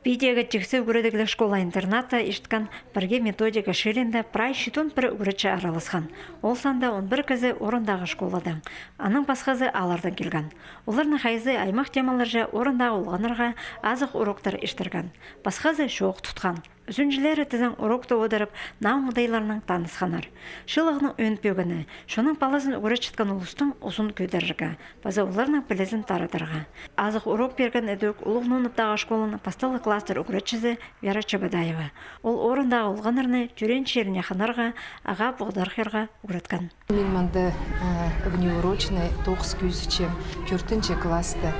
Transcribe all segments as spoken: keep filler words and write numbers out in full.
Піди тиксі ӱгредігліг школа-интернатта ирткен пірге методика шилиинде прай читон пір ӱгретчі араласхан. Ол санда он пір кізі орындағы школадаң, аның пасхазы ааллардаң килген. Оларның хайзы аймах темаларҷа орындағы олғаннарға азых уроктар иртірген, пасхазы чоох тутхан. Ӱзінҷілері тізең урокты одырып, наа оңдайларнаң танысханнар. Чыылығның ӧӧн пӧгені — чонның палазын ӱгретчеткен улустың узын кӧдірерге паза оларның пілізін тарадарға. Азых урок пирген ідӧк Улуғ Ноновтағы школаның пасталығ класстар ӱгретчізі Вера Чебодаева. Ол орындағы олғаннарны тӧреен чиріне хынарға, ағаа поғдархирға ӱгреткен. Мин мында, э, внеурочный тоғыс кӧзітчем, тӧртінҷі класста.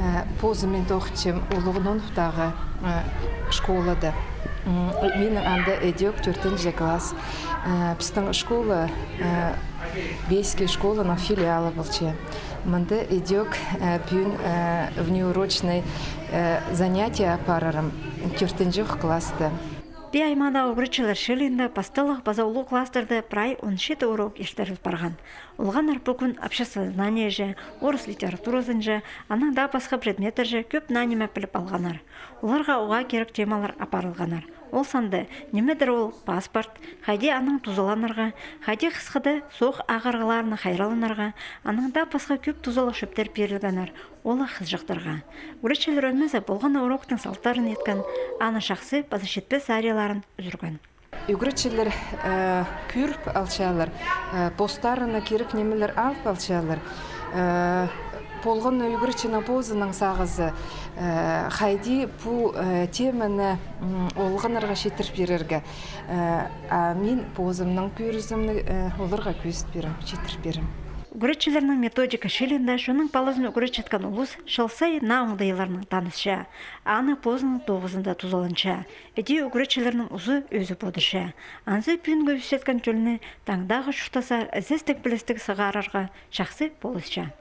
Э, позым мин тоғынчам Улуғ Ноновтағы, э, школада. М, минің анда ідӧк тӧртінҷі класс. Э, пістің школа, э, Бейский школаның филиалы полча. Мында ідӧк, э, пӱӱн, э, внеурочный, э, занятие апарарым тӧртінҷі класста. Пу аймахтағы ӱгретчілер чылиинда пасталығ паза улуғ класстарда прай он читі урок иртіріл парған. Олғаннар пу кӱн обществознаниеҷе, орыс литературазынҷа, анаң даа пасха предметтерҷе кӧп наа ниме піліп алғаннар. Оларға уғаа кирек темалар апарылғаннар. Ол санда ниме-дір ол паспорт, хайди анаң тузаланарға, хайди хысхыда соох ағырығларынаң хайралланарға, анаң даа пасха кӧп тузалығ чӧптер пирілгеннер. Ол ла хызыҷахтарға. Ӱгретчілер ӧмезі полған на уроктың салтарын иткен, аны чахсы паза читпес сарияларын ӱзӱрген. Ӱгретчілер, э, кӧріп алчалар, э, постарына кирек нимелер алып алчалар. Э, полған на ӱгретчінің позының сағызы, э, хайди пу, э, теманы, м, олғаннарға читір пирерге. Э, а мин позымның кӧрізімні, э, оларға кӧзіт пирем, читір пирем. Ӱгретчілернің методика чылиинда чонның палазын ӱгретчеткен улус чыл сай наа оңдайларнаң танысча, аны позының тоғызында тузаланча, іди ӱгретчілернің узы ӧзіп одырча. Анзы пӱӱнгі ӧсчеткен тӧлні таңдағы чуртасха ізестіг-пілістіг сығарарға чахсы полысча.